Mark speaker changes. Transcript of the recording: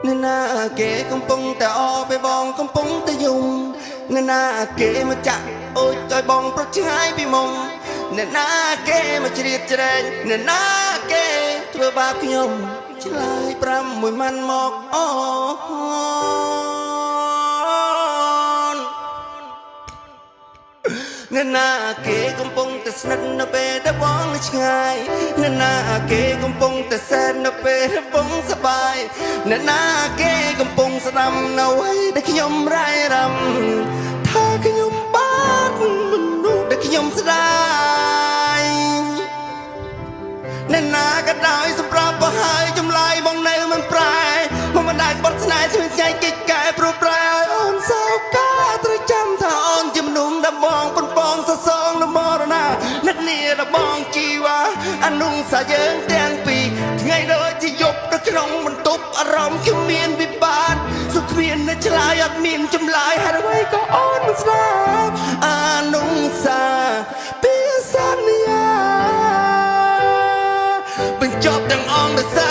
Speaker 1: អ្នកណាគេកំពុងតែអពេលបងកំពុងតែយំអ្នកណាគេមកចាក់អូចឲ្យបងប្រឆ្ងាយពីមុំអ្នកណាគេមកជ្រៀតជ្រែងអ្នកណាគេធ្វើបាបខ្ញុំឆ្លើយប្រាំមួយម៉ាន់មកអូន អ្នកណាគេកំពុងតែស្និទ្ធនៅពេលដែលបងនៅឆ្ងាយអ្នកណាគេកំពុងតែសែននៅពេលដែលបងសប្បាយអ្នកណាគេកំពុងស្ដាំនៅហើយដែលខ្ញុំរ៉ៃរំថាខ្ញុំបានមនុស្សដែលខ្ញុំស្ដាយអ្នកណាក៏ដោយសម្រាប់បើហើយចម្លើយបងនៅមិនប្រែមកមិនដែលបត់ស្នេហ៍ជួយចែកកិច្ចកែព្រោះប្រែឲ្យអូនសោកាត្រូវចាំថាអូនជាមនុស្សដែលបងប៉ុនប៉ងសសងនមរណានឹកនាដល់បងជីវ៉ាអនុសាយើងទាំងពីរថ្ងៃដូចជាយប់នៅក្នុងបន្ទប់អារម្មណ៍គឺមានវិបាកសុខគ្មាននៅឆ្លើយអត់មានចម្លើយហេតុអ្វីក៏អូនមិនស្ដាប់អនុសាពីសន្យា បញ្ចប់ទាំងអង្គដោយសារ